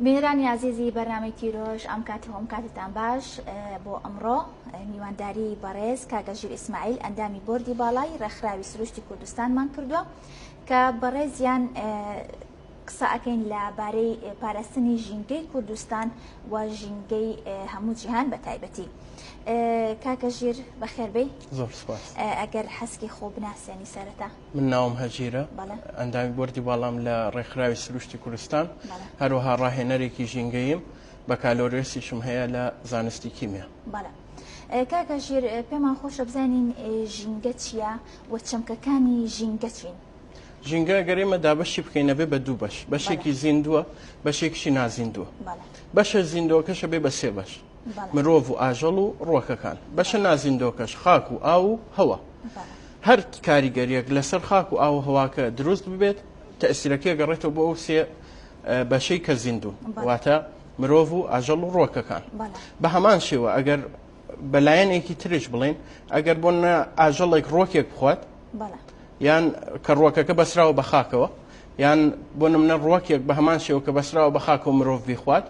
بینەرانی ئازیزی بەرنامەی تیرۆژ ئەم کاتە هەم کاتتان باش بۆ ئەمڕۆ میوانداری بەڕێز کاکە ژیر ئیسماعیل ئەندامی بۆردی باڵای ڕێکخراوی سروشتی کوردستانمان کردووە کە بەڕێزیان قسە ئەکەین لە بارەی پاراستنی ژینگەی کوردستان و ژینگەی هەموو جیهان بە تایبەتی. کاکە ژیر بەخێربێی. زۆر سپاس. ئەگەر حەزکی خۆ بناسێنی سەرەتا. من ناوم هەژیرە، ئەندامی بۆردی باڵام لە ڕێکخراوی سروشتی کوردستان، هەروەها ڕاهێنەرێکی ژینگەییم، بەکالۆریۆسیشم هەیە لە زانستی کیمیا. بەڵێ. کاکە ژیر پێمان خۆشە بزانین ژینگە چییە و چەمکەکانی ژینگە چین؟ ژینگە گەر ئێمە دابەشی بکەین ئەبێ بە دوو بەش، بەشێکی زیندووە، بەشێکیشی نازیندووە. بەشە زیندووەکەش ئەبێ بە سێ بەش، مرۆڤ و ئاژەڵ و ڕووەکەکان. بەشە نازیندووەکەش خاک و ئاو و هەوا. هەر کاریگەریەک لەسەر خاک و ئاو و هەواکە دروست ببێت، تەئسیرەکەی ئەگەڕێتەوە بۆ ئەو سێ بەشەی کە زیندوون، واتە مرۆڤ و ئاژەڵ و ڕووەکەکان. بە هەمان شێوە ئەگەر بە لایەنێکی تریش بڵێین، ئەگەر بۆ ئاژەڵێک ڕووەکێک بخوات، یان کە ڕووەکەکە بەسراوە بە خاکەوە، یان بۆ نمونە ڕووەکێک بە هەمان شێوە کە بەسراوە بە خاکەوە مرۆڤ بیخوات،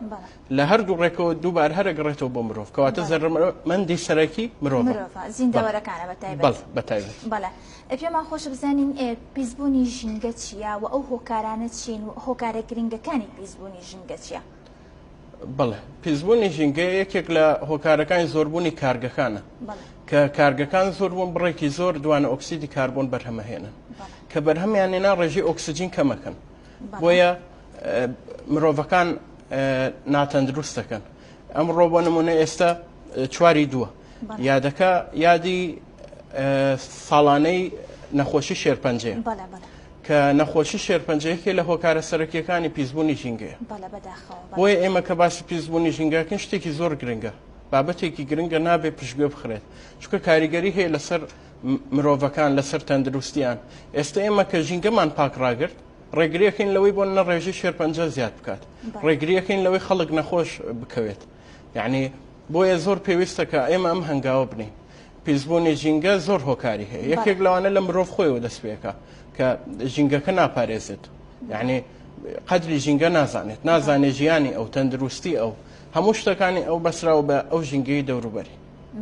لە هەردوو ڕێکەوە دووبار هەرەگەڕێتەوە بۆ مرۆڤ، کەواتە زەرەرمەندی سەرەکی مرۆڤە. مرۆڤە، زیندەوەرەکانە بە تایبەت. بەڵێ، بە تایبەت. بەڵێ. پێمان خۆشە بزانین پیسبوونی ژینگە چییە و ئەو هۆکارانە چین و هۆکارە گرنگەکانی پیسبوونی ژینگە چییە؟ بەڵێ، پیسبوونی ژینگە یەکێک لە هۆکارەکانی زۆربوونی کارگەکانە، کە کارگەکان زۆربوون بڕێکی زۆر دوانە ئۆکسیدی کاربۆن بەرهەمەهێنن، کە بەرهەمیان هێنا ڕێژەی ئۆکسجین کەمەکەن، بۆیە مرۆڤەکان ناتەندروست دەکەن. ئەمڕۆ بۆ نمونە ئێستا چواری دووە، یادەکە یادی ساڵانەی نەخۆشی شێرپەنجەیە. کە نەخۆشی شێرپەنجە یەکێ لە هۆکارە سەرەکیەکانی پیسبوونی ژینگەیە. بۆیە ئێمە کە باسی پیسبوونی ژینگەکەین شتێکی زۆر گرنگە، بابەتێکی گرنگە نابێ پشتگوێ بخرێت، چونکە کاریگەری هەیە لەسەر مرۆڤەکان، لەسەر تەندروستیان. ئێستا ئێمە کە ژینگەمان پاک ڕاگرت، ڕێگریەکەین لەوەی بۆ نە ڕێژەی شێرپەنجە زیاد بکات، ڕێگریەکەین لەوەی خەڵک نەخۆش بکەوێت. یعنی بۆیە زۆر پێویستە کە ئێمە ئەم هەنگاوە بنین. پیسبوونی ژینگە زۆر هۆکاری هەیە، یەکێک لەوانە لە مرۆڤ خۆیەوە دەست پێکا کە ژینگەکە ناپارێزێت، یعنی قەدری ژینگە نازانێت، نازانێت ژیانی ئەو، تەندروستی ئەو، هەموو شتەکانی ئەو بەسراوە بە ئەو ژینگەی دەوروبەری.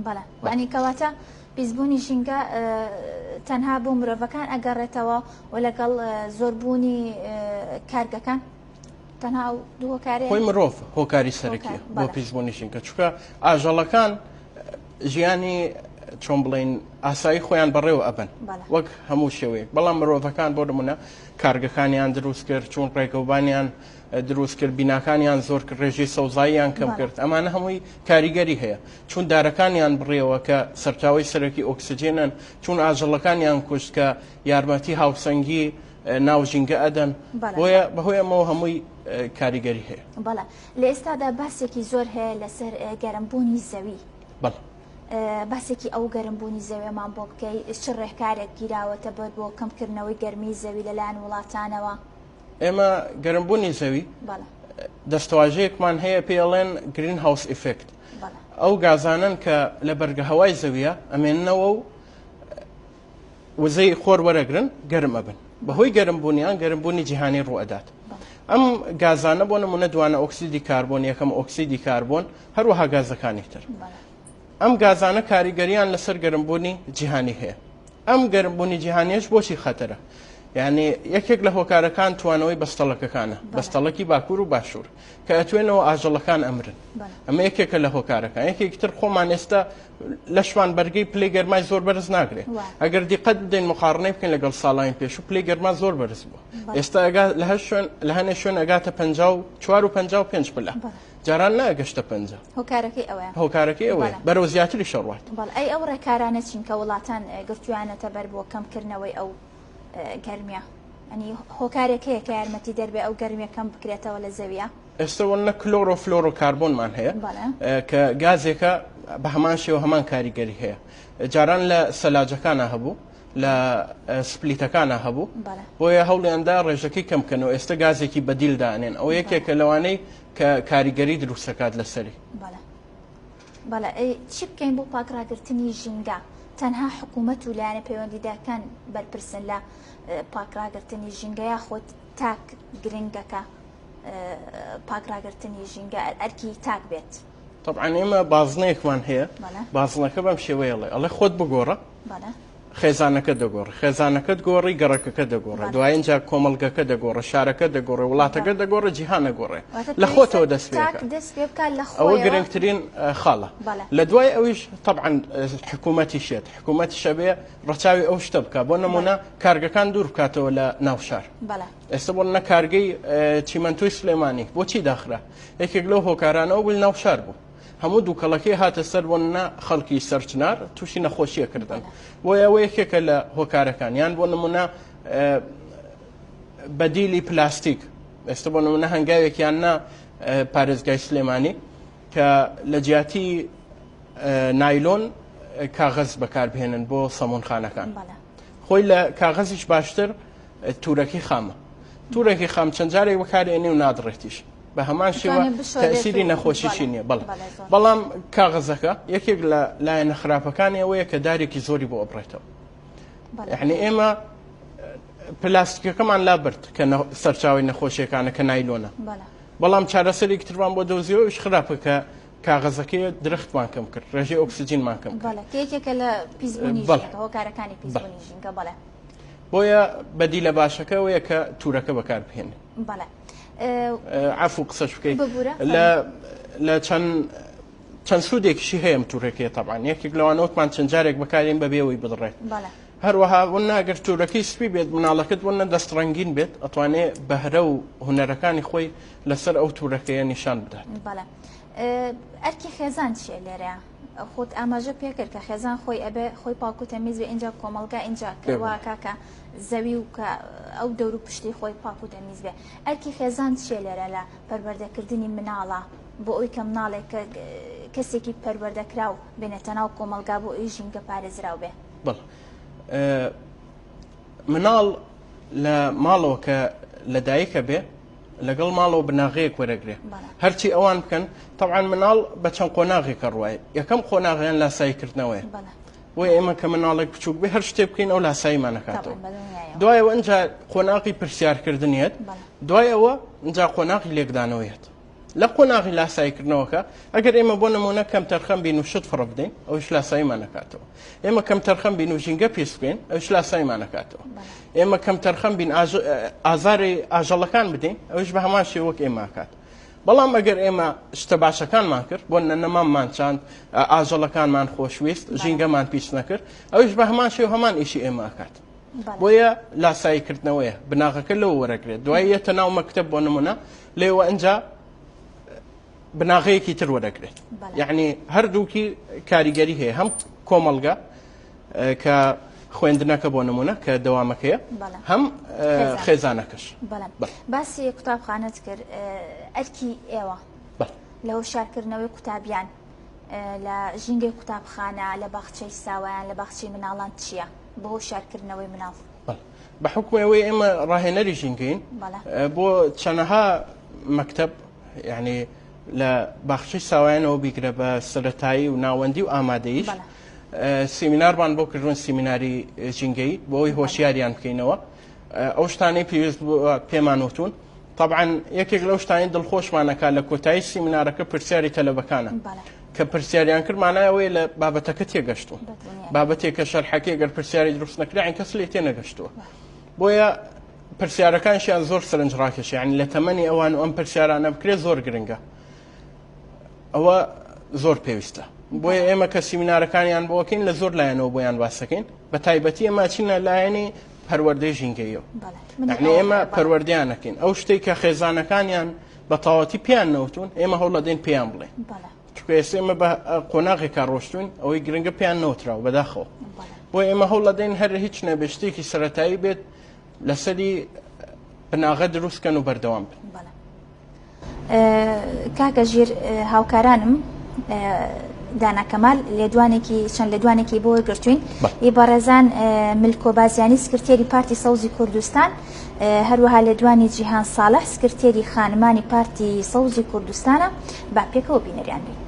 بەڵێ، یعنی کەواتە پیسبوونی ژینگە تەنها بۆ مرۆڤەکان ئەگەڕێتەوە و لەگەڵ زۆربوونی کارگەکان تەنها ئەو دوو هۆکارەیە؟ خۆی مرۆڤ هۆکاری سەرەکیە بۆ پیسبوونی ژینگە، چونکە ئاژەڵەکان ژیانی چۆن بڵین ئاسایی خۆیان بەڕێوە ئەبن وەک هەموو شێوەیەک، بەڵام مرۆڤەکان بۆ نمونە کارگەکانیان دروست کرد، چون ڕێگەوبانیان دروست کرد، بیناکانیان زۆر کرد، ڕێژەی سەوزاییان کەم کرد، ئەمانە هەمووی کاریگەری هەیە. چون دارەکانیان بڕیەوە کە سەرچاوەی سەرەکی ئۆکسجینن، چون ئاژەڵەکانیان کوشت کە یارمەتی هاوسەنگی ناو ژینگە ئەدەن، بۆیە بەهۆی ئەمەوە هەمووی کاریگەری هەیە. بەڵێ لە ئێستادا باسێکی زۆر هەیە لەسەر گەرمبوونی زەوی. بەڵێ. باسێکی ئەو گەرمبوونی زەویەمان بۆ بکەی، چ ڕێکارێک گیراوەتە بەر بۆ کەمکردنەوەی گەرمی زەوی لەلایەن وڵاتانەوە؟ ئێمە گەرمبوونی زەوی دەستەواژەیەکمان هەیە پێی ئەڵێن گرین هاوس ئیفێکت. ئەو گازانەن کە لە بەرگە هەوای زەویە ئەمێننەوە و وزەی خۆر وەرەگرن گەرم ئەبن. بەهۆی گەرمبوونیان گەرمبوونی جیهانی ڕوئەدات. ئەم گازانە بۆ نمونە دوانە ئۆکسیدی کاربۆن، یەکەم ئۆکسیدی کاربۆن، هەروەها گازەکانی تر. ئەم گازانە کاریگەریان لەسەر گەرمبوونی جیهانی هەیە. ئەم گەرمبوونی جیهانیش بۆچی خەتەرە؟ یعنی یەکێک لە هۆکارەکان توانەوەی بەستەڵەکەکانە، بەستەڵەکی باکوور و باشوور کە ئەتوێنەوە ئاژەڵەکان ئەمرن. ئەمە یەکێکە لە هۆکارەکان. یەکێکی تر خۆمان ئێستا لەشمان بەرگەی پلەی گەرمای زۆر بەرز ناگرێت. ئەگەر دیقەت بدەین مقارنەی بکەین لەگەڵ ساڵانی پێشوو پلەی گەرما زۆر بەرز بوو. ئێستا ئەگا لە هەر شوێن لە هەنێ شوێن ئەگاتە 54 و 55 پلە. جاران ناگەشتە 50. هۆکارەکەی ئەوەیە. هۆکارەکەی ئەوەیە. بەرەو زیاتری شەڕوات. بەڵێ. ئەی ئەو ڕێکارانە چین کە وڵاتان گرتویانەتە بەر بۆ کەمکردنەوەی ئەو گەرمیە؟ ئەنی هۆکارێک هەیە کە یارمەتی دەربێ ئەو گەرمیە کەم بکرێتەوە لە زەویە؟ ئێستا وەنە کلۆرۆ فلۆرۆ کاربۆنمان هەیە کە گازێکە بە هەمان شێوە هەمان کاریگەری هەیە. جاران لە سەلاجەکانە هەبوو، لە سپلیتەکانە هەبوو، بۆیە هەوڵیاندا ڕێژەکەی کەم بکەنەوە. ئێستا گازێکی بەدیل دانێن، ئەوە یەکێکە لەوانەی کە کاریگەری دروستەکات لەسەری. بەڵێ ئەی چی بکەین بۆ پاکڕاگرتنی ژینگە؟ تەنها حکوومەت و لایەنە پەیوەندیدارەکان بەرپرسن لە پاکڕاگرتنی ژینگە یاخود تاک گرنگەکە؟ پاک ڕاگرتنی ژینگە ئەرکی تاک بێت؟ تەبعەن ئێمە بازنەیەکمان هەیە بازنەکە بەم شێوەیە ئەڵێ ئەڵێ خۆت بگۆڕە خێزانەکە دەگۆڕ خێزانەکەت گۆڕی گەڕەکەکە دەگۆڕێ دوایین جا کۆمەڵگەکە دەگۆڕە شارەکە دەگۆڕێ وڵاتەکە دەگۆڕە جیهان دەگۆڕێ لە خۆتەوە دەست پێ بکات ئەوە گرنگترین خاڵە لە دوای ئەویش طبعا حکوومەتی شێت حکوومەتی شەبێ ڕەچاوی ئەو شتە بکە بۆ نمونە کارگەکان دوور بکاتەوە لە ناوشار ئێستا بۆ نە کارگەی چیمەنتۆی سلێمانی بۆچی داخرا یەکێک لەو هۆکارانەوە بوو ناو شار بوو هەموو دووکەڵەکەی هاتە سەر بۆ نە خەڵکی سەرچنار تووشی نەخۆشیە کردن بۆیە ئەوە یەکێکە لە هۆکارەکان یان بۆ نمونە بەدیلی پلاستیک ئێستا بۆ نمونە هەنگاوێکیان نا پارێزگای سلێمانی کە لە جیاتی نایلۆن کاغەز بەکاربهێنن بۆ سەمونخانەکان خۆی لە کاغەزیش باشتر تورەکەی خامە تورێکی خام چەند جارێک بەکارێنی و نادڕێتیش بە هەمان شێوە تەسیری نەخۆشیشی نییە بەڵێ بەڵام کاغەزەکە یەکێک لە لایەنە خراپەکانی ئەوەیە کە دارێکی زۆری بۆ ئەبڕێتەوە یعنی ئێمە پلاستیکەکەمان لابرد کە سەرچاوی نەخۆشیەکانە کە نایلۆنە بەڵام چارەسەرێکی ترمان بۆ دۆزیەوەش خراپە کە کاغەزەکەی درەختمان کەم کرد ڕێژەی ئۆکسجینمان کەم کرد یەکێکە لە پیسبوونی هۆکارەکانی پیسبوونی ژینگە بەڵێ بۆیە بەدیلە باشەکە ئەوەیە کە تورەکە بەکار بهێنن. بەڵێ. عەفو قسەش بکەیت لە لە چەند چەند سوودێکیشی هەیە ئەم تورەکەیە تەبان یەکێک لەوانە وتمان چەند جارێک بەکارین بەبێ ئەوەی بدڕێت. هەروەها بۆ ناگەر تورەکەی سپی بێت مناڵەکەت بۆ نە دەست ڕەنگین بێت ئەتوانێ بەهرە و هونەرەکانی خۆی لەسەر ئەو تورەکەیە نیشان بدات. بەڵێ. ئەرکی خێزان چییە لێرە؟ خۆت ئاماژە پێکرد کە خێزان خۆی ئەبێ خۆی پاک و تەمیز بێ ئینجا کۆمەڵگا ئینجا کە وا کاکە زەوی و کە ئەو دەور و پشتی خۆی پاک و تەمیز بێ ئەرکی خێزان چییە لێرە لە پەروەردەکردنی مناڵە بۆ ئەوی کە مناڵێک کە کەسێکی پەروەردەکراو بێنێتە ناو کۆمەڵگا بۆ ئەوی ژینگە پارێزراو بێ؟ بەڵێ مناڵ لە ماڵەوە کە لەدایکە بێ لەگەڵ ماڵەوە بناغەیەک وەرەگرێ هەرچی ئەوان بکەن تەبعەن مناڵ بە چەند قۆناغێکە ڕوایە یەکەم قۆناغیان لاسایی کردنەوەیە بۆیە ئێمە کە مناڵێک بچووک بێ هەر شتێک بکەین ئەو لاساییمان نەکاتەوە دوایەوە ئەجا قۆناغی پرسیارکردنیەت دوای ئەوە ئەجا قۆناغی لێکدانەوەیەت لە قۆناغی لاساییکردنەوەکە ئەگەر ئێمە بۆ نمونە کەم تەرخەم بین و شت فڕ بدەین ئەوش لاساییمان نەکاتەوە ئێمە کەم تەرخەم بین و ژینگە پیس بکەین ئەوش لاساییمان نەکاتەوە ئێمە کەم تەرخەم بین ئازاری ئاژەڵەکان بدەین ئەوش بە هەمان شێوە وەک ئێمە کات بەڵام ئەگەر ئێمە شتە باشەکانمان کرد بۆ نەماممان چاند ئاژەڵەکانمان خۆشویست ژینگەمان پیس نەکرد ئەوش بە هەمان شێوە هەمان ئیشی ئێمە کات بۆیە لاساییکردنەوەیە بناغەکە لەوە وەرەگرێت دوای یەتە ناو مەکتەب بۆ نمونە لێوە ئەجا بناغەیەکی تر وەرەگرێت یعنی هەردووکی کاریگەری هەیە هەم کۆمەڵگە کە خوێندنەکە بۆ نمونە کە دەوامەکەیە هەم خێزانەکەش باسی قوتابخانەت کرد ئەرکی ئێوە لە هۆشارکردنەوەی قوتابیان لە ژینگەی قوتابخانە لە باخچەی ساوایان لە باخچەی مناڵان چییە بۆ هۆشیارکردنەوەی مناڵ؟ بە حوکمی ئەوەی ئێمە ڕاهێنەری ژینگەین بۆ چەنەها مەکتەب یعنی لە باخچەی ساوایانەوە بیگرە بە سەرەتایی و ناوەندی و ئامادەیش سیمینارمان بۆ کردوون سیمیناری ژینگەی بۆ ئەوەی هۆشیاریان بکەینەوە ئەو شتانەی پێویست پێمان وتون طبعا یەکێک لەو شتانی دڵخۆشمانەکە لە کۆتایی سیمینارەکە پرسیاری تەلەبەکانە کە پرسیاریان کرد مانای ئەوەیە لە بابەتەکە تێگەشتوون بابەتێک کە شەرحەکەی گەر پرسیاری دروست نەکرا یان کەس لێ تێنەگەشتووە بۆیە پرسیارەکانشیان زۆر سەرنج ڕاکێشە یعنی لە تەمەنی ئەوان و ئەم پرسیارانە بکرێت زۆر گرنگە ئەوە زۆر پێویستە بۆیە ئێمە کە سیمینارەکانیان بۆکەین لە زۆر لایەنەوە بۆیان باسەکەین بە تایبەتی ئێمە چینە لایەنی پەروەردەی ژینگەیەوە یعنی ئێمە پەروەردەیان نەکەین ئەو شتێک کە خێزانەکانیان بە تەواوەتی پێیان نەوتون ئێمە هەوڵەدەین پێیان بڵێن چونکە ئێستا ئێمە بە قۆناغێکا ڕۆشتوین ئەوەی گرنگە پێیان نەوتراوە بەداخەوە بۆ ئێمە هەوڵەدەین هەر هیچ نەبێت شتێکی سەتایی بێت لەسەری بناغە دروستکەن و بەردەوام بن. کاکە ژیر هاوکارانم دانا کەمال لێدوانێکی چەند لێدوانێکی بۆ وەرگرتوین ی بەڕێزان ملکۆ بازیانی سکرتێری پارتی سەوزی کوردستان هەروەها لێدوانی جیهان ساڵح سکرتێری خانمانی پارتی سەوزی کوردستانە با پێکەوە بینەریان بین.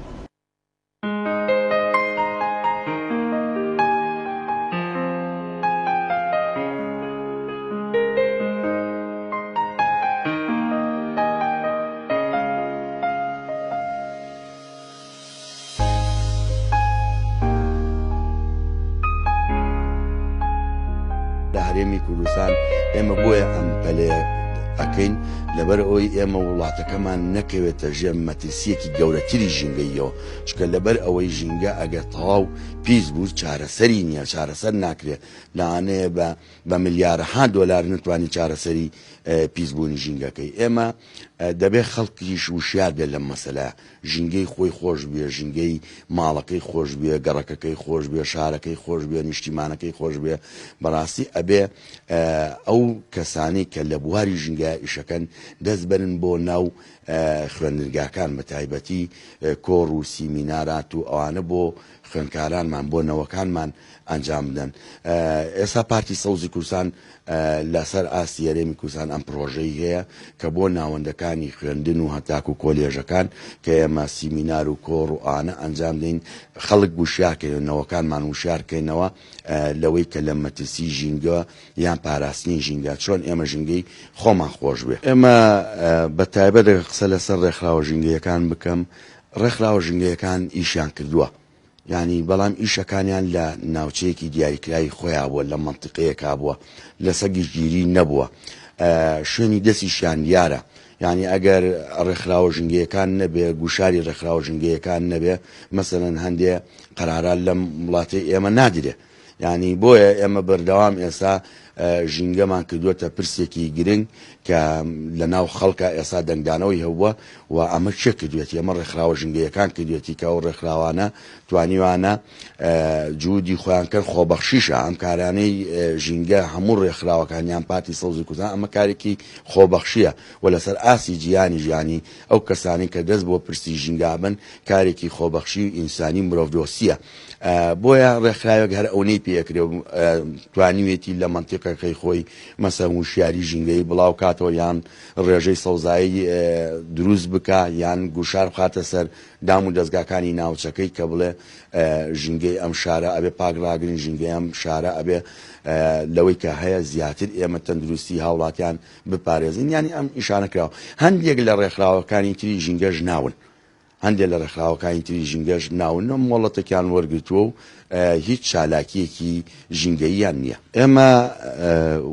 هەرێمی کوردستان ئێمە بۆیە ئەم پەلەیە ئەکەین لەبەر ئەوەی ئێمە وڵاتەکەمان نەکەوێتە ژێر مەترسیەکی گەورەتری ژینگەییەوە چونکە لەبەر ئەوەی ژینگە ئەگەر تەواو پیس بوو چارەسەری نییە چارەسەر ناکرێت لەوانەیە بە بە ملیارەها دۆلار نەتوانی چارەسەری پیسبوونی ژینگەکەی ئێمە دەبێت خەڵکیش وشیار بێت لەم مەسەلە ژینگەی خۆی خۆش بوێ، ژینگەی ماڵەکەی خۆش بوێ، گەڕەکەکەی خۆش بوێ، شارەکەی خۆش بوێ، نیشتیمانەکەی خۆش بوێ، بەڕاستی ئەبێ ئەو کەسانەی کە لە بواری ژینگە ئیشەکەن دەست بەرن بۆ ناو خوێندنگاکان بە تایبەتی کۆڕ و سیمینارات و ئەوانە بۆ خوێندکارانمان بۆ نەوەکانمان ئەنجام بدەن. ئێستا پارتی سەوزی کوردستان لەسەر ئاستی هەرێمی کوردستان ئەم پرۆژەی هەیە کە بۆ ناوەندەکانی خوێندن و هەتاکو کۆلێژەکان کە ئێمە سیمینار و کۆڕ و ئانە ئەنجام دەین خەڵک وشیار کەینەوە نەوەکانمان وشیار کەینەوە لەوەی کە لە مەترسی ژینگە یان پاراستنی ژینگە چۆن ئێمە ژینگەی خۆمان خۆش بێ. ئێمە بە تایبەت ئەگەر قسە لەسەر ڕێکخراوە ژینگەیەکان بکەم ڕێکخراوە ژینگەیەکان ئیشیان کردووە یانی بەڵام ئیشەکانیان لە ناوچەیەکی دیاریکراوی خۆیا بووە، لە مەنتیقەیەکا بووە، لەسەر گشتگیری نەبووە، شوێنی دەستیشیان دیارە، یانی ئەگەر ڕێکخراوە ژینگەیەکان نەبێ، گوشاری ڕێکخراوە ژینگەیەکان نەبێ، مەسەلەن هەندێ قەرارات لەم وڵاتەی ئێمە نادرێ. یانی بۆیە ئێمە بەردەوام ئێستا ژینگەمان کردووەتە پرسێکی گرنگ کە لە ناو خەڵکا ئێستا دەنگدانەوەی هەبووە و ئەمە کێ کردوێتی ئەمە ڕێکخراوە ژینگەیەکان کردوێتی کە ئەو ڕێکخراوانە توانیوانە جودی خۆیان کەن خۆبەخشیشە ئەم کارانەی ژینگە هەموو ڕێکخراوەکان یان پارتی سەوزی کوردستان ئەمە کارێکی خۆبەخشیە و لەسەر ئاستی جیهانی ژیانی ئەو کەسانی کە دەست بۆ پرسی ژینگە بن کارێکی خۆبەخشی و ئینسانی مرۆڤدۆستیە بۆیە ڕێکخراوێک هەر ئەونەی پێ ئەکرێ و توانیوێتی لە مەنتیقەکەی خۆی مەسەن وشیاری ژینگەیی بڵاو کاتەوە یان ڕێژەی سەوزایی دروست بکا یان گوشار بخاتە سەر دام و دەزگاکانی ناوچەکەی کە بڵێ ژینگەی ئەم شارە ئەبێ پاک ڕاگرین ژینگەی ئەم شارە ئەبێ لەوەی کە هەیە زیاتر ئێمە تەندروستی هاوڵاتیان بپارێزین یانی ئەم ئیشانە کراوە هەندێک لە ڕێکخراوەکانی تری ژینگەش ناون هەندێک لە ڕێکخراوەکانی تری ژینگەش ناون و مۆڵەتێکیان وەرگرتووە و هیچ چالاکییەکی ژینگەییان نییە. ئێمە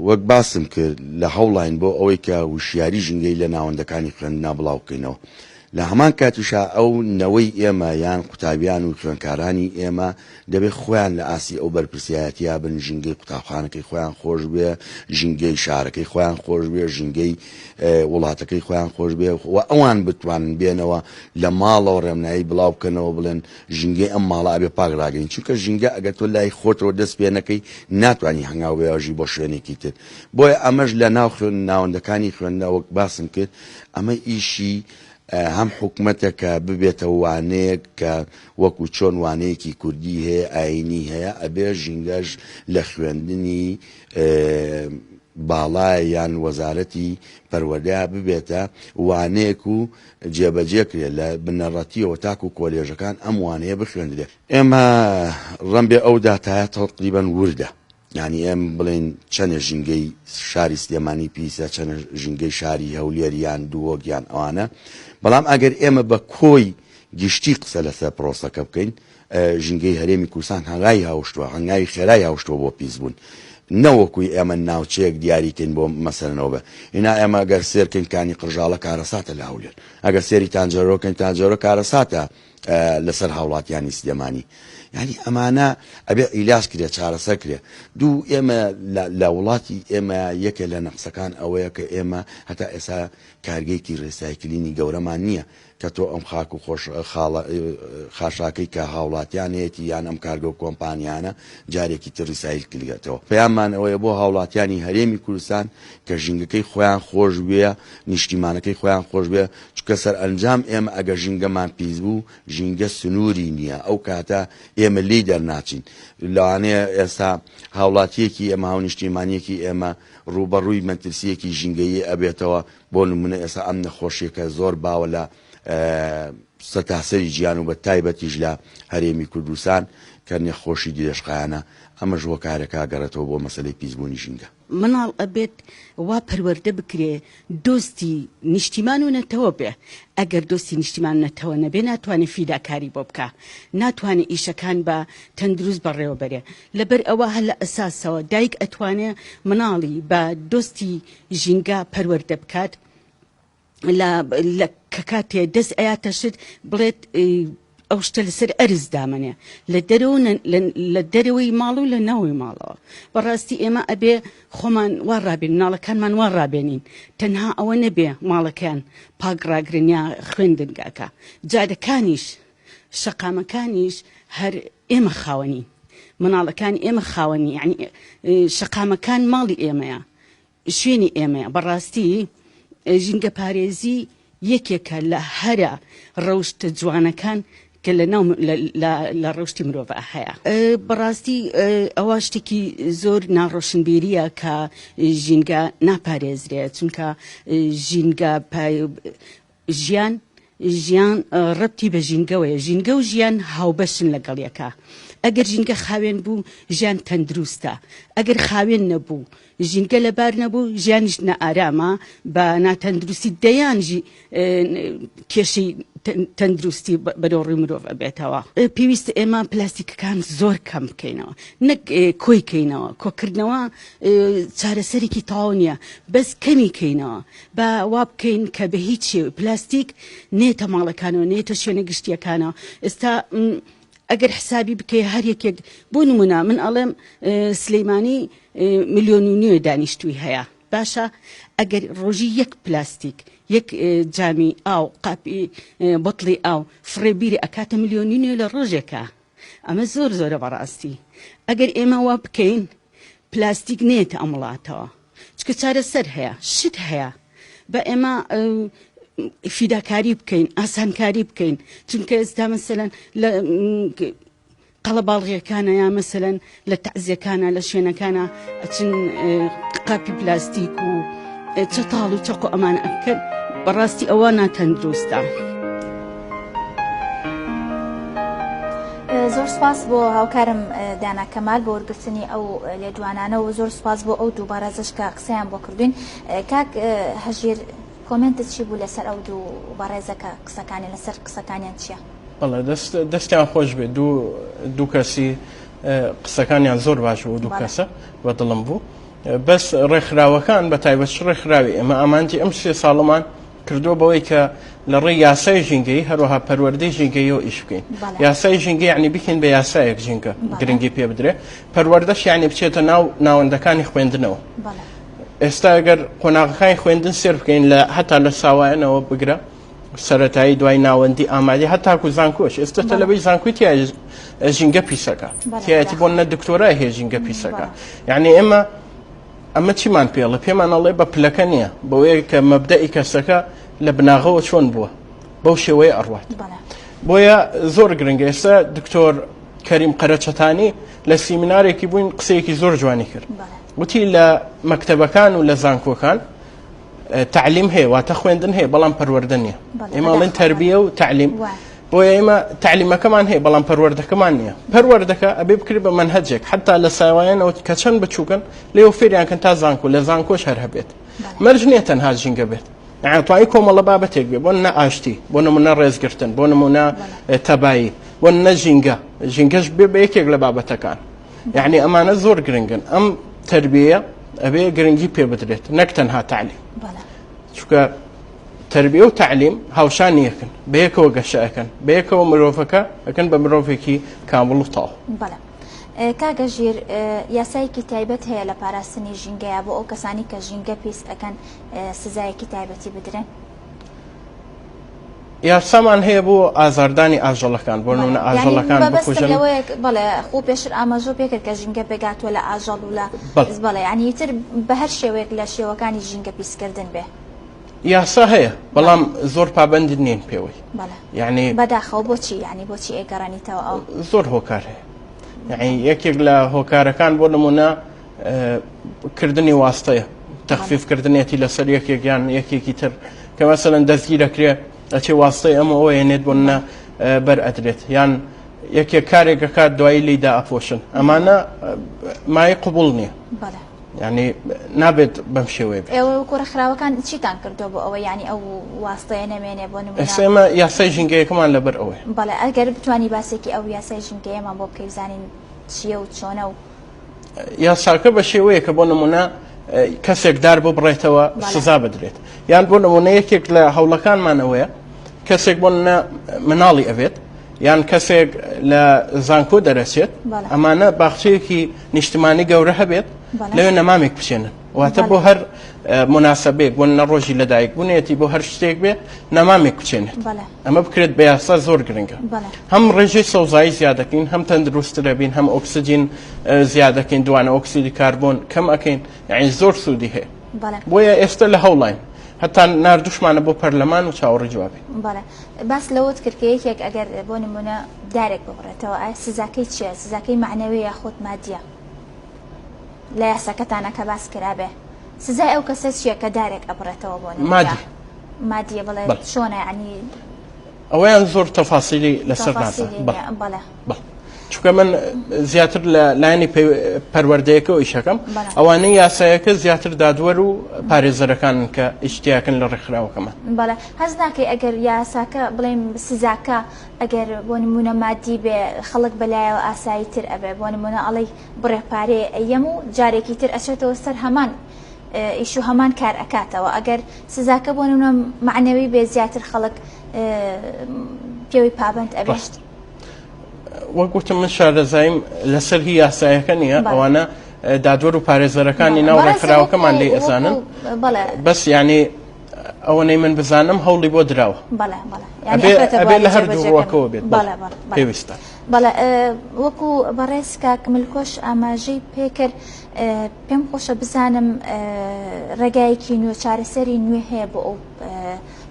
وەک باسم کرد لە هەوڵاین بۆ ئەوەی کە وشیاری ژینگەیی لە ناوەندەکانی خوێندنا بڵاو بکەینەوە. لە هەمان کاتیشا ئەو نەوەی ئێمە یان قوتابیان و خوێندکارانی ئێمە دەبێ خۆیان لە ئاستی ئەو بەرپرسیایەتییە بن ژینگەی قوتابخانەکەی خۆیان خۆش بوێ، ژینگەی شارەکەی خۆیان خۆش بوێ، ژینگەی وڵاتەکەی خۆیان خۆش بێ و ئەوان بتوانن بێنەوە لە ماڵەوە ڕێنمایی بڵاو بکەنەوە بڵێن ژینگەی ئەم ماڵە ئەبێ پاک ڕاگرین چونکە ژینگە ئەگەر تۆ لای خۆتەوە دەست پێ نەکەی ناتوانانی هەنگاو بێژی بۆ شوێنێکی تر بۆیە ئەمەش لە ناو خوێن ناوەندەکانی خوێندنەوە وەک باسم کرد ئەمە ئیشی هەم حکومەتە کە ببێتە وانەیەک کە وەکو چۆن وانەیەکی کوردی هەیە ئاینی هەیە ئەبێ ژینگەش لە خوێندنی باڵا یان وەزارەتی پەروەردە ببێتە وانەیەک و جێبەجێ کرێ لە بنەڕەتیەوە تاکو کۆلێژەکان ئەم وانەیە بخوێندرێ. ئێمە ڕەنبێ ئەو داتایە تەقریبەن وردە یانی ئێم بڵێین چەنێ ژینگەی شاری سلێمانی پیسە چەنە ژینگەی شاری هەولێر یان دهۆک یان ئەوانە بەڵام ئەگەر ئێمە بە کۆی گشتی قسە لەسەر پرۆسەکە بکەین ژینگەی هەرێمی کوردستان هەنگاوی هاوشتووە، هەنگاوی خێرای هاوشتووە بۆ پیسبوون. نەوەکوی ئێمە ناوچەیەک دیاری کەین بۆ مەسەلەن بە ئینا ئێمە گەر سێر کەین کانی قرژاڵە کارەساتە لە هەولێر. ئەگەر سێری تانجەرۆ کەین تانجەرۆ کارەساتە لەسەر هاوڵاتیانی سلێمانی. یانی ئەمانە ئەبێ عیلاج کرێ چارەسەر کرێ. دوو ئێمە لە وڵاتی ئێمە یەکێ لە نەقسەکان ئەوەیە کە ئێمە هەتا ئێستا کارگەیەکی ڕێسایکلینی گەورەمان نییە. کە تۆ ئەم خاک و خۆش خاڵە خاشاکەی کە هاوڵاتیان هەیەتی یان ئەم کارگە و کۆمپانیانە جارێکی تر ڕیسایل کردگەتەوە. پەیاممان ئەوەیە بۆ هاوڵاتیانی هەرێمی کوردستان کە ژینگەکەی خۆیان خۆش بوێ، نیشتیمانەکەی خۆیان خۆش بوێ، چونکە سەرئەنجام ئێمە ئەگەر ژینگەمان پیس بوو، ژینگە سنووری نییە، ئەو کاتە ئێمە لێی دەرناچین. لەوانەیە ئێستا هاوڵاتییەکی ئێمە، هاونیشتیمانییەکی ئێمە ڕووبەڕووی مەترسییەکی ژینگەیی ئەبێتەوە، بۆ نمونە ئێستا ئەم نەخۆشیە کە زۆر باوە لە سەرتاسەری جیهان و بە تایبەتیش لە هەرێمی کوردستان کە نەخۆشی درێژخایەنە، ئەمەش هۆکارەکە ئەگەڕێتەوە بۆ مەسەلەی پیسبوونی ژینگە. مناڵ ئەبێت وا پەروەردە بکرێ دۆستی نیشتیمان و نەتەوە بێ، ئەگەر دۆستی نیشتیمان و نەتەوە نەبێ ناتوانێ فیداکاری بۆ بکا، ناتوانێ ئیشەکان بە تەندروست بەڕێوە بەرێ، لەبەر ئەوە هەر لە ئەساسەوە دایک ئەتوانێ مناڵی بە دۆستی ژینگە پەروەردە بکات، لە لە کە کاتێ دەست ئەیاتە شت بڵێت ئەو شتە لەسەر ئەرز دامەنێ لە دەرەوە لە دەرەوەی ماڵ و لە ناوەی ماڵەوە بەڕاستی ئێمە ئەبێ خۆمان وا ڕابێن مناڵەکانمان وا ڕابێنین تەنها ئەوە نەبێ ماڵەکەیان پاک ڕاگرن یا خوێندنگاکە جادەکانیش شەقامەکانیش هەر ئێمە خاوەنین مناڵەکانی ئێمە خاوەنی یعنی شەقامەکان ماڵی ئێمەیە شوێنی ئێمەیە. بەڕاستی ژینگەپارێزی یەکێکە لە هەرە ڕەوشتە جوانەکان کە لە ناو لە ڕەوشتی مرۆڤ هەیە. بەڕاستی ئەوە شتێکی زۆر ناڕۆشنبیریە کە ژینگە ناپارێزرێ چونکە ژینگە ژیان ژیان ڕەبتی بە ژینگەوەیە، ژینگە و ژیان هاوبەشن لەگەڵ یەکا. ئەگەر ژینگە خاوێن بوو، ژیان تەندروستە. ئەگەر خاوێن نەبوو، ژینگە لەبار نەبوو، ژیانیش نائارامە، بە ناتەندروستی دەیان کێشەی تەندروستی بەرەو ڕووی مرۆڤ ئەبێتەوە. پێویستە ئێمە پلاستیکەکان زۆر کەم بکەینەوە، نەک کۆی کەینەوە. کۆکردنەوە چارەسەرێکی تەواو نییە، بەس کەمی کەینەوە. با وا بکەین کە بە هیچ شێوەی پلاستیک نێتە ماڵەکانەوە نێتە شوێنە گشتیەکانەوە ئێستا ئەگەر حسابی بکەی هەر یەکێک بۆ نمونە من ئەڵێم سلەیمانی ملیۆن و نوێ دانیشتووی هەیە باشە ئەگەر ڕۆژی یەک پلاستیک یەک جامی ئاو قاپی بۆتڵی ئاو فڕێ بیری ئەکاتە ملیۆنی نوێ لە ڕۆژێکە ئەمە زۆر زۆرە بەڕاستی ئەگەر ئێمە وا بکەین پلاستیک نێتە ئەم وڵاتەوە چکە چارەسەر هەیە شت هەیە بە ئێمە فیداکاری بکەین ئاسانکاری بکەین چونکە ئێستا مەسەلەن لە قەڵەباڵغیەکانە یا مەسەلەن لە تەعزیەکانە لە شوێنەکانە ئەچن قاپی پلاستیک و چەتاڵ و چەقۆ ئەمانە ئەکەن بەڕاستی ئەوە ناتەندروستە. زۆر سپاس بۆ هاوکارم دانا کەمال بۆ وەرگرتنی ئەو لێدوانانە و زۆر سپاس بۆ ئەو دوو بەڕێزەش کە قسەیان بۆ کردوین کاک هەژیر کۆمێنتت چی بوو لەسەر ئەو دوو بەڕێزە کە قسەکانی لەسەر قسەکانیان چییە؟ بەڵێ دەست دەستیان خۆش بێت دوو دوو کەسی قسەکانیان زۆر باش بوو دوو کەسە بە دڵم بوو بەس ڕێکخراوەکان بە تایبەت ڕێکخراوی ئێمە ئامانجی ئەم سێ ساڵەمان کردووە بەوەی کە لە ڕێی یاسای ژینگەیی هەروەها پەروەردەی ژینگەیەوە ئیش بکەین یاسای ژینگە یعنی بکەین بە یاسایەک ژینگە گرنگی پێ بدرێ پەروەردەش یعنی بچێتە ناو ناوەندەکانی خوێندنەوە ئێستا ئەگەر قۆناغەکانی خوێندن سێر بکەین لە هەتا لە ساوایەنەوە بگرە سەتایی دوای ناوەندی ئامادی هەتاکو زانکۆش ئێستا تەلەبەی زانکۆی تیا ژینگە پیسەکە تایەتی بۆ نە دکتۆرای هەیە ژینگە پیسەکە یعنی ئێمە ئەمە چیمان پێڵێ؟ پێمان ئەڵێ بە پلەکە نییە، بەوەیە کە مەبدەئی کەسەکە لە بناغەوە چۆن بووە، بەو شێوەیە ئەڕوات. بۆیە زۆر گرنگە ئێستا دکتۆر کەریم قەرەچەتانی لە سیمینارێکی بووین قسەیەکی زۆر جوانی کرد. وتی لە مەکتەبەکان و لە زانکۆکان تەعلیم هەیە واتە خوێندن هەیە بەڵام پەروەردە نییە ئێمە ئەڵێن تەربیە و تەعلیم بۆیە ئێمە تەعلیمەکەمان هەیە بەڵام پەروەردەکەمان نییە پەروەردەکە ئەبێ بکرێت بە مەنهەجێک حتا لە ساوایانەوە کە چەند بچووکن لێو فێریان کەن تا زانکۆ لە زانکۆش هەر هەبێت مەرج نییە تەنها ژینگە بێت توانی کۆمەڵە بابەتێک بێ بۆ نە ئاشتی بۆ نمونە ڕێزگرتن بۆ نمونە تەبایی بۆ نە ژینگە ژینگەش بێ بە یەکێک لە بابەتەکان یعنی ئەمانە زۆر گرنگن ئەم تربیە ئەبێ گرنگی پێ بدرێت نەک تەنها تعلیم چونکە تربیە و تعلیم هاوشانی یەکن بەیەکەوە گەشە ئەکەن بەیەکەوە مرۆڤەکە ئەکەن بە مرۆڤێکی کامڵ و تەواو. بەڵێ کاکە ژیر یاسایەکی تایبەت هەیە لە پاراستنی ژینگەیە بۆ ئەو کەسانی کە ژینگە پیس ئەکەن سزایەکی تایبەتی بدرێن؟ یاسامان هەیە بۆ ئازاردانی ئاژەڵەکان بۆ نمونە ئاژەڵەکان بکوژن بەڵێ خۆ پێشتر ئاماژە پێکرد کە ژینگە پێگاتوە لە ئاژەڵ و لە بەڵێ یعنی تر بە هەر شێوەیەک لە شێوەکانی ژینگە پیسکردن بێ یاسا هەیە بەڵام زۆر پابند نین پێوەی یعنی بەداخەوە بۆچی یعنی بۆچی ئێگەڕێنیتەوە ئەو زۆر هۆکار هەیە یعنی یەکێک لە هۆکارەکان بۆ نمونە کردنی واستەیە تەخفیف کردنێتی لەسەر یەکێک یان یەکێکی تر کە مەسەلەن دەستگیر دەکرێ. ئەچێ واستەی ئەم و ئەوە ئێنێت بۆ نە بەر ئەدرێت یان یەکێک کارێک ئەکات دوایی لێی دائەپۆشن ئەمانە مایەی قبوڵ نییە. بەڵێ. یعنی نابێت بەم شێوەیە بێت. ئێوە وەکو ڕێکخراوەکان چیتان کردووە بۆ ئەوەی یعنی ئەو واستەیە نەمێنێ بۆ نمونە؟ ئێستا ئێمە یاسای ژینگەیەکەمان لەبەر ئەوەیە. بەڵێ ئەگەر بتوانی باسێکی ئەو یاسای ژینگەیەمان بۆ بکەی بزانین چییە و چۆنە و یاساکە بە شێوەیەکە بۆ نمونە کەسێک دار ببڕێتەوە سزا بدرێت یان بۆ نمونە یەکێک لە هەوڵەکانمان ئەوەیە کەسێک بۆ مناڵی ئەبێت یان کەسێک لە زانکۆ دەرەچێت ئەمانە باخچەیەکی نیشتمانی گەورە هەبێت لەوێ نەمامێک بچێنن واتە بۆ هەر مناسبێک بۆ نە ڕۆژی لەدایک بوونێتی بۆ هەر شتێک بێ نەمامێک بچێنێت ئەمە بکرێت بە یاسا زۆر گرنگە هەم ڕێژەی سەوزایی زیادەکەین هەم تەندروسترەبین هەم ئۆکسجین زیادەکەین دوانە ئۆکسیدی کاربۆن کەم ئەکەین یعنی زۆر سوودی هەیە بۆیە ئێستا لە هەوڵین هەتا نردوشمانە بۆ پەرلەمان و چاوەڕی جوابی بەڵێ باس لەوەت کرد کە یەکێک ئەگەر بۆ نمونە دارێک ببڕێتەوە ئایا سزاکەی چییە سزاکەی معنەوی یاخود مادیە لە یاساکەتانە کە باس کرابێ سزای ئەو کەسە چییە کە دارێک ئەبڕێتەوە بۆ نمونە مادی مادیە بڵێ چۆنە یعنی ئەوەیان زۆر تەفاسیلی لەسەر نازانم بەڵێ چونکە من زیاتر لە لایەنی پەروەردەیەکەوە ئیشەکەم ئەوانەی یاسایەکە زیاتر دادوەر و پارێزەرەکانن کە ئیشتیاکن لە ڕێکخراوەکەمان. بەڵێ هەست ناکەی ئەگەر یاساکە بڵێم سزاکە ئەگەر بۆ نمونە مادی بێ خەڵک بەلایەوە ئاسایی تر ئەبێ بۆ نمونە ئەڵێی بڕێ پارەیە ئەیەم و جارێکی تر ئەچێتەوە سەر هەمان ئیش و هەمان کار ئەکاتەوە ئەگەر سزاکە بۆ نمونە مەعنەوی بێ زیاتر خەڵک پێوەی پابەند ئەبێ. ڕاست وەک وتم من شارەزاییم لەسەر هی یاسایەکە نییە ئەوانە دادوەر و پارێزەرەکانی ناو ڕێکخراوەکەمان لێی ئەزانن بەس یعنی ئەوەنەی من بزانم هەوڵی بۆ دراوە ئەبێ لە هەردوو ڕووەکەوە بێت پێویستە. بەڵێ وەکو بەڕێز کاک ملکۆش ئاماژەی پێکرد پێم خۆشە بزانم ڕێگایەکی نوێ چارەسەری نوێ هەیە بۆ ئەو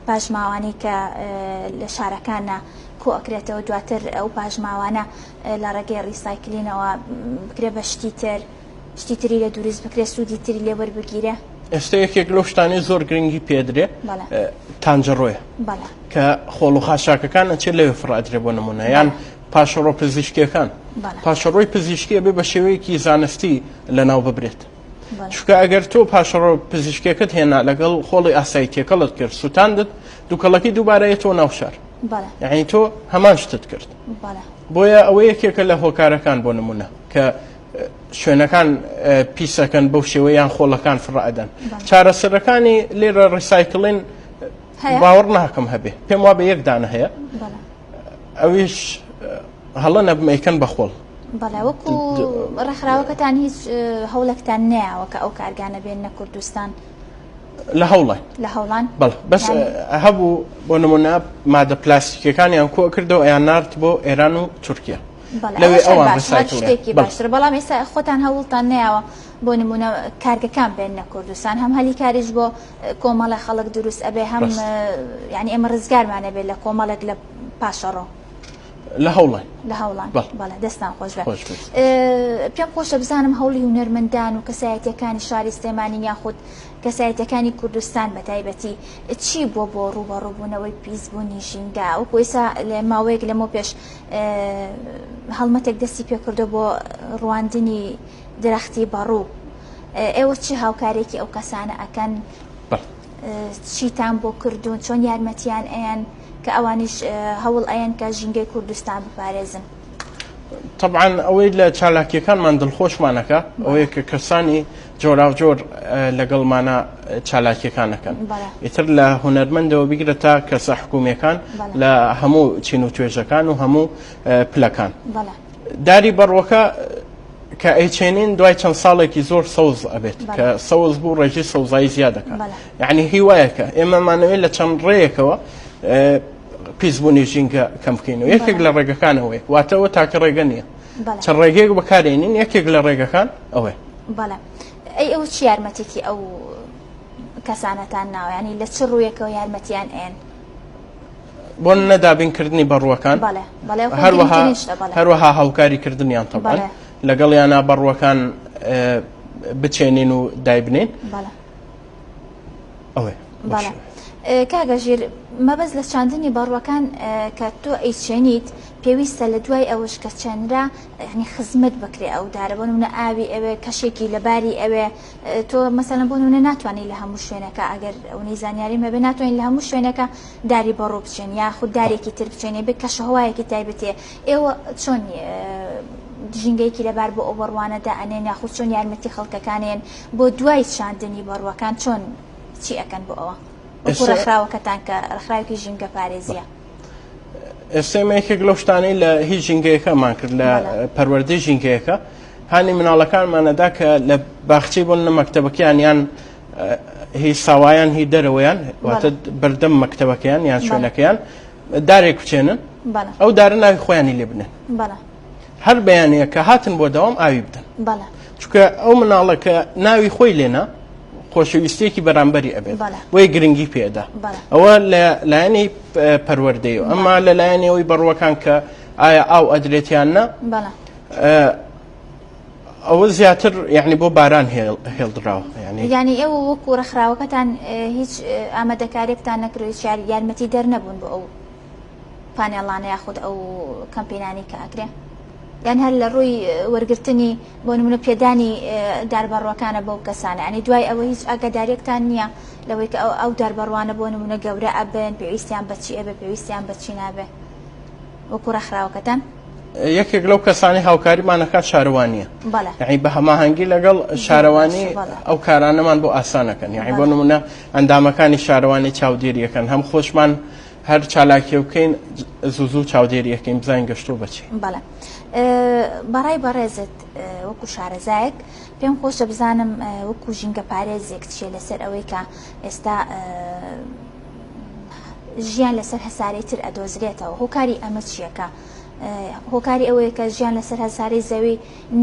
پاشماوانەی کە لە شارەکانە کۆ ئەکرێتەوە دواتر ئەو پاشماوانە لە ڕێگەی ڕیسایکلینەوە بکرێ بە شتی تر شتی تری لێ دروست بکرێ سوودی تری لێ وەربگیرێ. ئێستا یەکێک لەو شتانەی زۆر گرنگی پێدرێ تانجەڕۆیە کە خۆڵ و خاشاکەکان ئەچێت لەوێ فڕ ئەدرێ بۆ نمونە یان پاشەڕۆ پزیشکیەکان پاشەڕۆی پزیشکی ئەبێ بە شێوەیەکی زانستی لەناو ببرێت چونکە ئەگەر تۆ پاشەڕۆ پزیشکیەکەت هێنا لەگەڵ خۆڵی ئاسایی تێکەڵت کرد سووتاندت دووکەڵەکەی دووبارە یەتەوە ناو شار یعنی تۆ هەمان شتت کرد بۆیە ئەوە یەکێکە لە هۆکارەکان بۆ نمونە کە شوێنەکان پیسەکەن بەو شێوە یان خۆڵەکان فڕە ئەدەن چارەسەرەکانی لێرە recycling باوەڕ ناکەم هەبێ پێم وابێ یەک دانە هەیە ئەویش هەڵە نەبم ئەیکەن بە خۆڵ. بەڵێ وەکو ڕێکخراوەکەتان هیچ هەوڵێکتان نەیاوە کە ئەو کارگانە بێننە کوردستان؟ لە هەوڵان. لە هەوڵان؟ بەڵێ بەس هەبوو بۆ نمونە مادە پلاستیکیەکانیان کۆ کردەوە ئەیان نارد بۆ ئێران و تورکیا. لەوێ ئەوان شتێکی باشتر بەڵام ئێستا خۆتان هەوڵتان نەیاوە بۆ نمونە کارگەکان بێننە کوردستان هەم هەلی کاریش بۆ کۆمەڵە خەڵک دروست ئەبێ هەم یعنی ئێمە ڕزگارمانە بێت لە کۆمەڵێک لە پاشەڕۆ. لە هەوڵان لە هەوڵان بەڵێ دەستان خۆش بێت پێم خۆشە بزانم هەوڵی هونەرمەندان و کەسایەتیەکانی شاری سلێمانی یاخود کەسایەتیەکانی کوردستان بە تایبەتی چی بووە بۆ ڕووبەڕووبوونەوەی پیسبوونی ژینگە وەکو ئێستا لە ماوەیەک لەمەو پێش هەڵمەتێک دەستی پێکردو بۆ ڕواندنی درەختی بەڕوو ئێوە چی هاوکارێکی ئەو کەسانە ئەکەن چیتان بۆ کردوون چۆن یارمەتیان ئەیەن کە ئەوانیش هەوڵ ئەیەن کە ژینگەی کوردستان بپارێزن. تەبعەن ئەوەی لە چالاکیەکانمان دڵخۆشمانەکە ئەوەیە کە کەسانی جۆراوجۆر لەگەڵمانە چالاکیەکان ئەکەن ئیتر لە هونەرمەندەوە بیگرە تا کەسە حکومیەکان لە هەموو چین و توێژەکان و هەموو پلەکان داری بەڕوەکە کە ئەیچێنین دوای چەند ساڵێکی زۆر سەوز ئەبێت کە سەوز بوو ڕێژەی سەوزایی زیاد دەکات یعنی هیوایەکە ئێمەمانەوەی لە چەند ڕێیەکەوە پیسبوونی ژینگە کەم بکەینەوە یەکێک لە ڕێگەکان ئەوەیە واتەوە تاکە ڕێگە نییە چەند ڕێگەیەک بەکارێنین یەکێک لە ڕێگەکان ئەوەیە. بەڵێ ئەی ئەوە چ یارمەتێکی ئەو کەسانەتان ناوە ینی لە چ ڕوویەکەوە یارمەتیان ئێن؟ بۆ نەدابینکردنی بەڕووەکان هەروەها هەروەها هاوکاری کردنیان تەبعەن لەگەڵیانە بەڕووەکان بچێنین و دایبنین ئەوەیە. بەڵێ. کاکە ژیر مەبەست لە چاندنی بەڕووەکان کە تۆ ئەیچێنیت پێویستە لە دوای ئەوەش کە چێنرا یعنی خزمەت بکرێ ئەو دارە بۆ نمونە ئاوی ئەوێ کەشێکی لەباری ئەوێ تۆ مەسەلەن بۆ نمونە ناتوانانی لە هەموو شوێنەکە ئەگەر ئەونەی زانیاریم هەبێ ناتوانین لە هەموو شوێنەکە داری بەڕوو بچێن یاخود دارێکی تر بچێنێ بێ کەشەهوایەکی تایبەتێ ئێوە چۆن ژینگەیەکی لەبار بۆ ئەو بەڕوانە دائەنێن یاخود چۆن یارمەتی خەڵکەکانێن بۆ دوای چاندنی بەڕوەکان چۆن چی ئەکەن بۆ ئەوە وەکو ڕێکخراوەکەتان کە ڕێکخراوێکی ژینگە پارێزیە؟ ئێستا ئێمە یەکێک لەو شتانەی لە هیچ ژینگەیەکەمان کرد لە پەروەردەی ژینگەیەکە هانی مناڵەکانمانەدا کە لە باخچەی بۆن لە مەکتەبەکەیان یان هی ساوایان هی دەرەوەیان واتە بەردەم مەکتەبەکەیان یان شوێنەکەیان دارێک بچێنن ئەو دارە ناوی خۆیانی لێ بنێن هەر بەیانەیە کە هاتن بۆ دەوام ئاوی بدەن چونکە ئەو مناڵە کە ناوی خۆی لێنا خۆشەویستیەکی بەرامبەری ئەبێت بۆیە گرنگی پێدا ئەوە لە لایەنی پەروەردەی و ئەمما لە لایەنی ئەوەی بەڕوەکان کە ئایا ئاو ئەدرێتیان نا ئەوە زیاتر یعنی بۆ باران هێڵدراوە ینی یعنی ئێوە وەکو ڕێکخراوەکەتان هیچ ئامادەکاریەکتان نەکرد هیچ یارمەتی دەرنەبوون بۆ ئەو پانێڵانە یاخود ئەو کەمپینانی کە ئەکرێ یان هەر لە ڕووی وەرگرتنی بۆ نمونە پێدانی داربەڕوەکانە بەو کەسانە ینی دوای ئەوە هیچ ئاگاداریەکتان نییە لەوەی کە ئەو ئەو داربەڕوانە بۆ نمونە گەورە ئەبن پێویستیان بەچی ئەبێ پێویستیان بەچی نابێ وەکو ڕێکخراوەکەتان؟ یەکێک لەو کەسانی هاوکاریمانەکات شارەوانیە یعنی بە هەماهەنگی لەگەڵ شارەوانی ئەو کارانەمان بۆ ئاسانەکەن یعنی بۆ نمونە ئەندامەکانی شارەوانی چاودێریەکەن هەم خۆشمان هەر چالاکیە بکەین زوو زوو چاودێری ئەکەین بزانین گەشتووە بە چی. بەڵێ بەڕای بەڕێزت وەکو شارەزایەک پێم خۆشە بزانم وەکو ژینگە پارێزێک چیە لەسەر ئەوەی کە ئێستا ژیان لەسەر هەسارەی تر ئەدۆزرێتەوە هۆکاری ئەمە چییە کە هۆکاری ئەوەیە کە ژیان لەسەر هەسارەی زەوی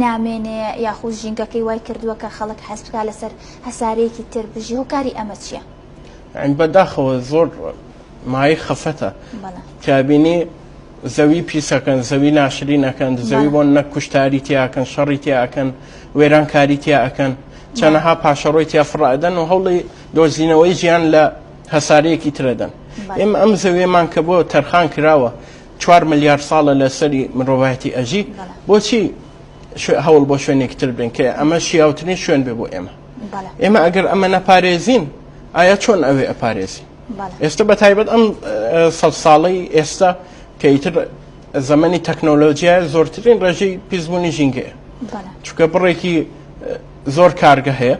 نامێنێ یاخود ژینگەکەی وای کردووە کە خەڵک حەز بکا لەسەر هەسارەیەکی تر بژی هۆکاری ئەمە چییە؟ یانی بەداخەوە زۆر مایەی خەفەتە کە بینی زەوی پیسەکەن زەوی ناشرینەکەن زەوی بۆن نە کوشتاری تیاکەن شەڕی تیاکەن وێرانکاری تیاکەن چەنەها پاشەڕۆی تیا فڕادەن و هەوڵی دۆزینەوەی ژیان لە هەسارەیەکی ترەدەن ئێمە ئەم زەوێمان کە بۆ تەرخان کراوە چوار ملیار ساڵە لەسەری مرۆڤایەتی ئەژی بۆچی هەوڵ بۆ شوێنێکی تر بێن کە ئەمە شیاوترین شوێن بێ بۆ ئێمە ئێمە ئەگەر ئەمە نەپارێزین ئایا چۆن ئەوێ ئەپارێزین ئێستا بە تایبەت ئەم سە ساڵەی ئێستا کە ئیتر زەمەنی تەکنۆلۆژیای زۆرترین ڕێژەی پیسبوونی ژینگەیە چونکە بڕێکی زۆر کارگە هەیە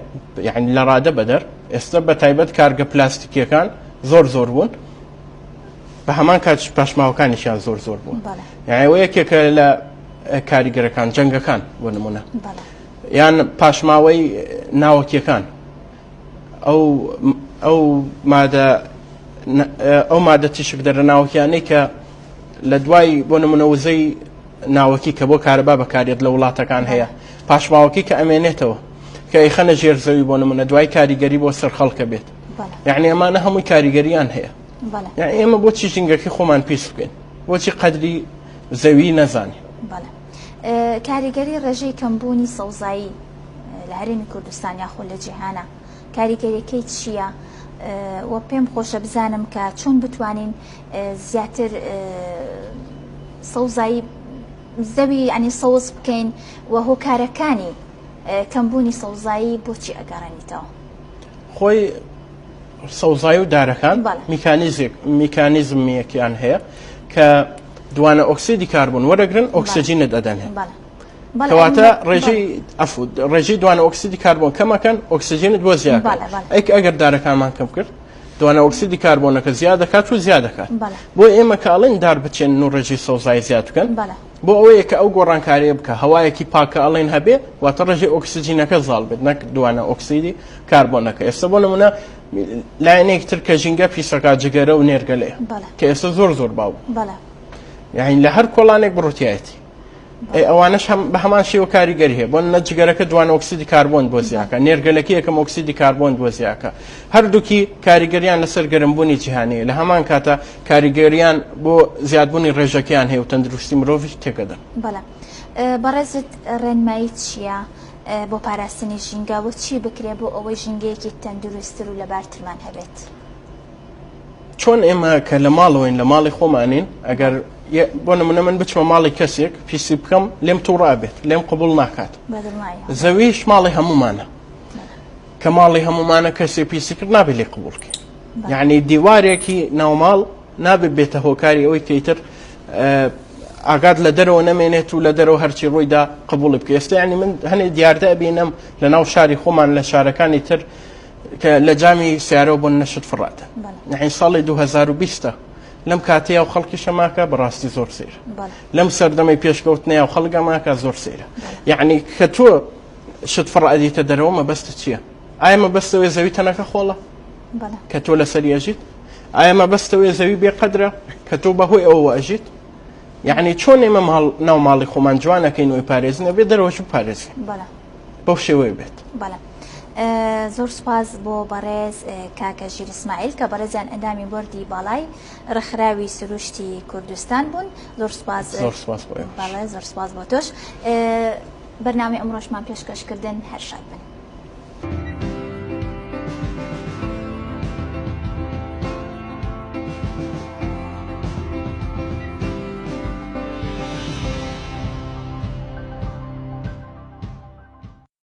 یعنی لە ڕادە بەدەر ئێستا بە تایبەت کارگە پلاستیکیەکان زۆر زۆر بوون بە هەمان کات پاشماوەکانیشیان زۆر زۆر بوون یعنی یەکێکە لە کاریگەرەکان جەنگەکان بۆ نمونە یان پاشماوەی ناوەکیەکان ئەو ئەو مادە ئەو مادە تیشک دەرە ناوەکیانەی کە لە دوای بۆ نمونە وزەی ناوەکی کە بۆ کارەبا بەکارێت لە وڵاتەکان هەیە پاشماوەکەی کە ئەمێنێتەوە کە ئەیخەنە ژێر زەوی بۆ نمونە دوای کاریگەری بۆ سەر خەڵکە بێت یعنی ئەمانە هەمووی کاریگەریان هەیە یعنی ئێمە بۆچی ژینگەکەی خۆمان پیس بکەین بۆچی قەدری زەوی نەزانین کاریگەری ڕێژەی کەمبوونی سەوزایی لە هەرێمی کوردستان یاخۆ لە جیهانە کاریگەریەکەی چییە؟ و پێم خۆشە بزانم کە چۆن بتوانین زیاتر سەوزایی زەوی ینی سەوز بکەین و هۆکارەکانی کەمبوونی سەوزایی بۆچی ئەگەڕێنیتەوە؟ خۆی سەوزایی و دارەکان میکانیزێک میکانیزمیەکیان هەیە کە دوانە ئۆکسیدی کاربوون وەرەگرن ئۆکسجینت ئەدەنێ کەواتە ڕێژەی ئەفو ڕێژەی دوانە ئۆکسیدی کاربۆن کەمەکەن ئۆکسجینت بۆ زیاد ئەیک ئەگەر دارەکانمان کەم کرد دوانە ئۆکسیدی کاربۆنەکە زیاد دەکات و زیاد دەکات بۆ ئێمە کاڵین دار بچێن و ڕێژەی سەوزایی زیاد بکەن بۆ ئەوەیە کە ئەو گۆڕانکاریە بکە هەوایەکی پاکە ئەڵێن هەبێ واتە ڕێژەی ئۆکسجینەکە زاڵ بێت نەک دوانە ئۆکسیدی کاربۆنەکە ئێستا بۆ نمونە لایەنێک تر کە ژینگە پیسەکە جگەرە و نێرگەلەیە کە ئێستا زۆر زۆر باو یعنی لە هەر کۆڵانێک بڕوتایەتی ئەی ئەوانەش هەم بە هەمان شێوە کاریگەری هەیە بۆ نە جگەرەکە دوان ئۆکسیدی کاربۆن بۆ زیاکە نێرگەلەکە یەکەم ئۆکسیدی کاربۆن بۆ زیاکە هەردووکی کاریگەریان لەسەر گەرمبوونی جیهانیە لە هەمان کاتە کاریگەریان بۆ زیادبوونی ڕێژەکەیان هەیە و تەندروستی مرۆڤیش تێکەدەن. بەڵێ بەڕێزت ڕێنمایی چییە بۆ پاراستنی ژینگە و چی بکرێ بۆ ئەوەی ژینگەیەکی تەندروستتر و لەبارترمان هەبێت؟ چۆن ئێمە کە لە ماڵەوەین لە ماڵی خۆمانین ئەگەر بۆ نمونە من بچمە ماڵی کەسێک پیسی بکەم لێم تووڕە بێت لێم قبول ناکات زەویش ماڵی هەمومانە کە ماڵی هەمومانە کەسێ پیسی کرد نابێت لێ قبولکە یعنی دیوارێکی ناوماڵ نابێت بێتە هۆکاری ئەوەی کەیتر ئاگات لە دەرەوە نەمێنێت و لە دەرەوە هەرچی ڕوویدا قبوڵی بکە ئێستا ینی من هەنێ دیاردە بینم لە ناو شاری خۆمان لە شارەکانی تر کە لە جامی سیارەوە بۆ نەشت فڕاتە نحین ساڵی 2020 لەم کاتەیە و خەڵکی شەماکە بەڕاستی زۆر سیر لەم سەردەمەی پێشکەوتنەیە و خەڵگەماکە زۆر سەیرە یعنی کە تۆ شت فڕ ئەدیتە دەرەوە مەبەستە چییە؟ ئایا مەبەستەوەی زەوی تەنەکە خۆڵە کە تۆ لەسەری ئەژیت؟ ئایا مەبەستەوەی زەوی بێقەدرە کە تۆ بەهۆی ئەوەوە ئەژیت؟ یعنی چۆن ئێمە ماڵ ناو ماڵی خۆمان جوانەکەین و پارێزین ئەبێ دەرەوەش بپارێزین بەو شێوەیە بێت. بەڵێ زۆر سوپاس بۆ بەڕێز کاکە ژیر ئیسماعیل کە بەڕێزیان ئەندامی بۆردی باڵای ڕێکخراوی سروشتی کوردستان بوون زۆر سوپاس زۆر سوپاس بۆ ئێوەش. بەڵێ زۆر سوپاس بۆ تۆش بەرنامەی ئەمڕۆشمان پێشکەش کردن هەر شاد بن.